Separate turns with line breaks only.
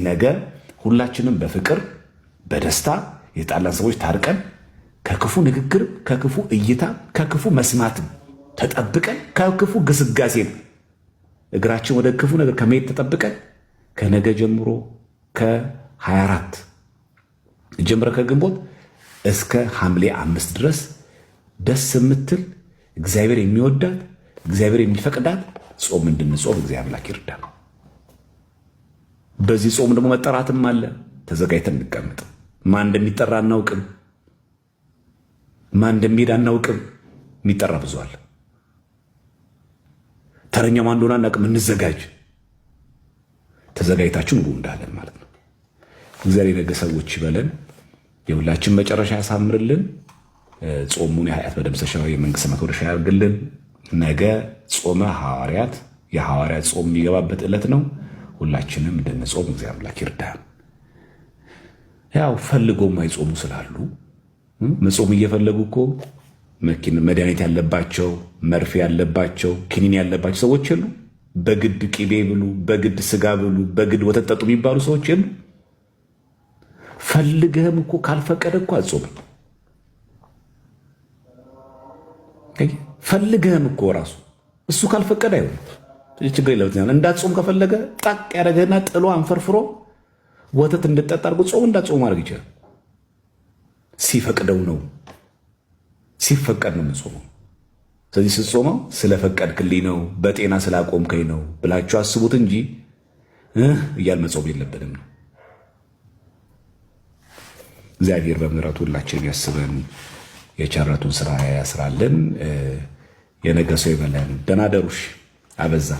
ነገ ሁላችንም በፍቅር በደስታ የጣላን ሰዎች ታርቀን ከክፉ ንግግር፣ ከክፉ እይታ፣ ከክፉ መስማትም ተጠብቀን፣ ከክፉ ግስጋሴም እግራችን ወደ ክፉ ነገር ከመሄድ ተጠብቀን ከነገ ጀምሮ ከ24 ጀምረ ከግንቦት እስከ ሐምሌ 5 ድረስ ደስ የምትል፣ እግዚአብሔር የሚወዳት፣ እግዚአብሔር የሚፈቅዳት ጾም እንድንጾም እግዚአብሔር አምላክ ይርዳን። በዚህ ጾም ደግሞ መጠራትም አለ። ተዘጋጅተን እንቀመጥ። ማን እንደሚጠራ አናውቅም። ማን እንደሚሄድ አናውቅም። የሚጠራ ብዙ አለ። ተረኛው ማን እንደሆነ አናውቅም። እንዘጋጅ። ተዘጋጅታችሁ ኑሩ እንዳለን ማለት ነው። እግዚአብሔር የነገ ሰዎች ይበለን። የሁላችን መጨረሻ ያሳምርልን። ጾሙን የኃጢአት መደምሰሻ፣ የመንግስተ ሰማያት መውረሻ ያድርግልን። ነገ ጾመ ሐዋርያት፣ የሐዋርያት ጾም የሚገባበት ዕለት ነው። ሁላችንም እንድንጾም እግዚአብሔር አምላክ ይርዳን። ያው ፈልጎ የማይጾሙ ስላሉ፣ መጾም እየፈለጉ እኮ መድኃኒት ያለባቸው፣ መርፌ ያለባቸው፣ ክኒን ያለባቸው ሰዎች የሉ። በግድ ቅቤ ብሉ፣ በግድ ስጋ ብሉ፣ በግድ ወተት ጠጡ የሚባሉ ሰዎች የሉ። ፈልገህም እኮ ካልፈቀደ እኮ አትጾምም። ፈልገህም እኮ ራሱ እሱ ካልፈቀደ አይሆንም። ችግር የለበትም። እንዳትጾም ከፈለገ ጣቅ ያደረገና ጥሎ አንፈርፍሮ ወተት እንድጠጣ አድርጎ ጾም እንዳትጾም ማድረግ ይችላል። ሲፈቅደው ነው፣ ሲፈቀድ ነው የምንጾመው። ስለዚህ ስትጾመው ስለፈቀድክልኝ ነው፣ በጤና ስላቆምከኝ ነው ብላችሁ አስቡት እንጂ እያል መጾም የለብንም ነው። እግዚአብሔር በምሕረቱ ሁላችንም ያስበን፣ የቸረቱን ስራ ያስራልን። የነገ ሰው ይበለን። ደህና ደሩሽ። አበዛ።